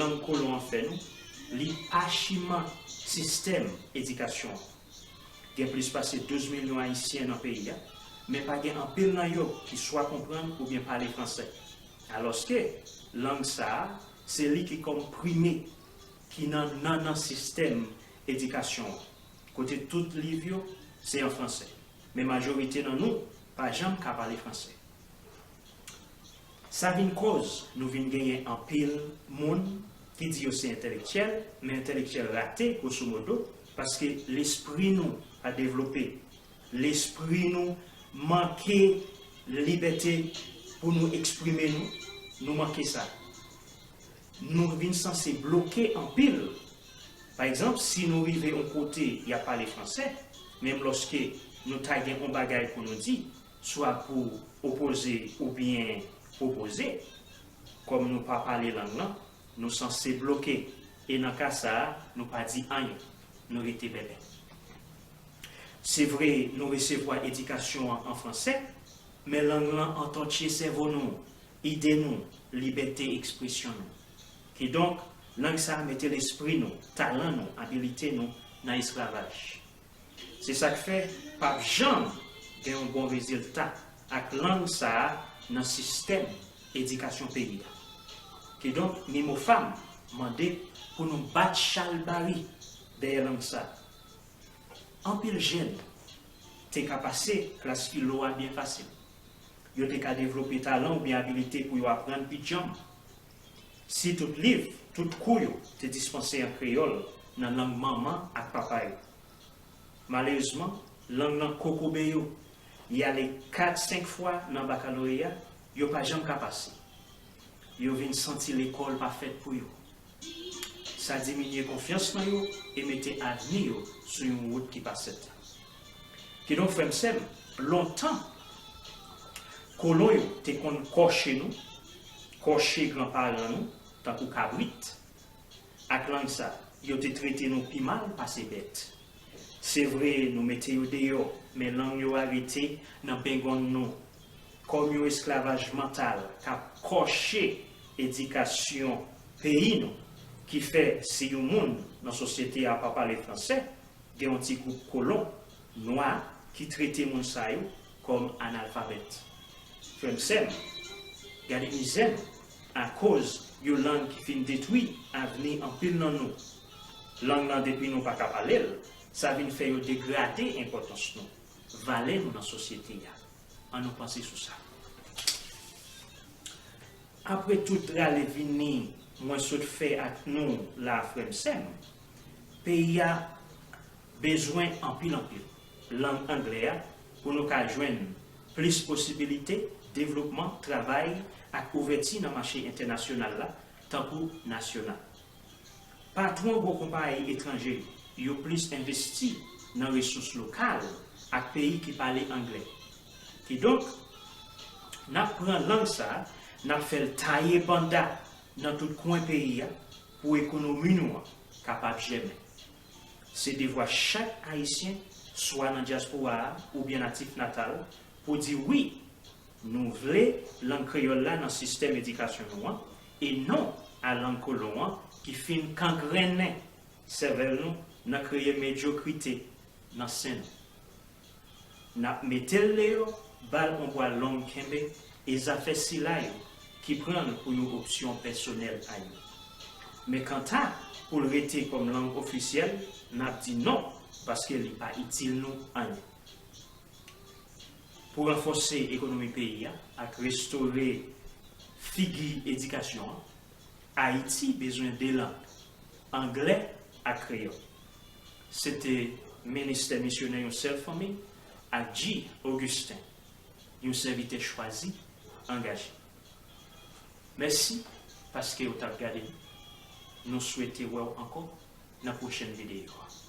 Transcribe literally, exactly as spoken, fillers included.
lang kolon an fè nou, li pa chima sistèm edikasyon an. Gen plis pase douz milyon Ayisyen nan peyi a, men pa gen anpil nan yo ki swa konprann oubyen pale fransè. Alòske, lang sa a, se li ki kòm prime, ki nan nannan sistèm edikasyon an, kote tout liv yo se an fransè. Men majorite nan nou pa janm ka pale fransè. Sa vin koz nou vin genyen anpil moun ki di yo se entèlektyèl, men entèlektyèl rate, gwosomodo, paske lespri nou pa devlope. Lespri nou manke libète pou nou eksprime nou, nou manke sa. Nou vin sanse bloke anpil. Pa egzanp, si nou rive yon kote y ap pale fransè, menm lòske nou ta gen yon bagay pou nou di, swa pou opoze oubyen pwopoze, kòm nou pa pale lang lan, nou sanse bloke, e nan ka sa a, nou pa di anyen, nou rete bèbè. Se vre, nou resevwa edikasyon an an fransè, men lang lan antòtye sèvo nou, ide nou, libète ekspresyon nou. Kidonk, lang sa a mete lespri nou, talan nou, abilite nou nan esklavaj. Se sa k fè p ap janm gen yon bon rezilta ak lang sa a nan sistèm edikasyon peyi a. Kidonk, MIMOFAM mande pou nou bat chalbari dèyè lang sa a. Anpil jèn te ka pase klas filo a byen fasil. Yo te ka devlope talan oubyen abilite pou yo aprann pi djanm. Si tout liv, tout kou yo te dispanse an kreyòl nan lang manman ak papa yo. Malerezman, lang nan kokobe yo, y ale kat, senk fwa nan bakaloreya, yo pa janm ka pase. Yo vin santi lekòl pa fèt pou yo. Sa diminye konfyans nan yo e mete avni yo sou yon wout ki pa sèten. Kidonk, frè m, sè m, lontan, kolon yo te konn kòche nou, kòche granparan nou, tankou kabrit. Ak lang sa, yo te trete nou pi mal pase bèt. Se vre, nou mete yo deyò, men lang yo a rete nan bengonn nou, kòm yon esklavaj mantal k ap kòche edikasyon peyi nou, ki fè si yon moun nan sosyete a pa pale fransè, gen yon ti gwoup kolon nwa ki trete moun sa yo kòm analfabèt. Frè m, sè m, gade mizè nou akoz yon lang ki fin detwi avni anpil nan nou. Lang lan, depi nou pa ka pale l, sa vin fè yo degrade enpòtans nou, valè nou nan sosyete a. Ann nou panse sou sa. Apre tout rale vini mwen sot fè ak nou la, frè m, sè m, peyi a bezwen anpil, anpil lang anglè a pou nou ka jwenn plis posibilite devlopman, travay ak ouvèti nan mache entènasyonal la tankou nasyonal. Patwon gwo konpayi etranje yo plis envesti nan resous lokal ak peyi ki pale anglè. Kidonk, n ap pran lang sa a, n ap fè l taye banda nan tout kwen peyi a pou ekonomi nou an kapab jèmen. Se devwa chak Ayisyen, swa nan dyaspora a oubyen natif natal, pou di wi, nou vle lang kreyòl la nan sistèm edikasyon nou an, e non a lang kolon an ki fin kangrennen sèvèl nou nan kreye medyokrite nan sen nou. N ap mete l deyò, ba l on bwa long kenbe, e zafè sila yo ki pran l pou yon opsyon pèsonèl a yo. Men kanta pou l rete kòm lang ofisyèl, n ap di non, paske li pa itil nou anyen. Pou ranfòse ekonomi peyi a ak restore figi edikasyon an, Ayiti bezwen de lang, anglè ak kreyòl. Se te ministè misyonè yon sèl fanmi ak G. Augustin, yon sèvitè chwazi, angaje. Mèsi paske w t ap gade nou. Nou swete wè w ankò nan pwochèn videyo a.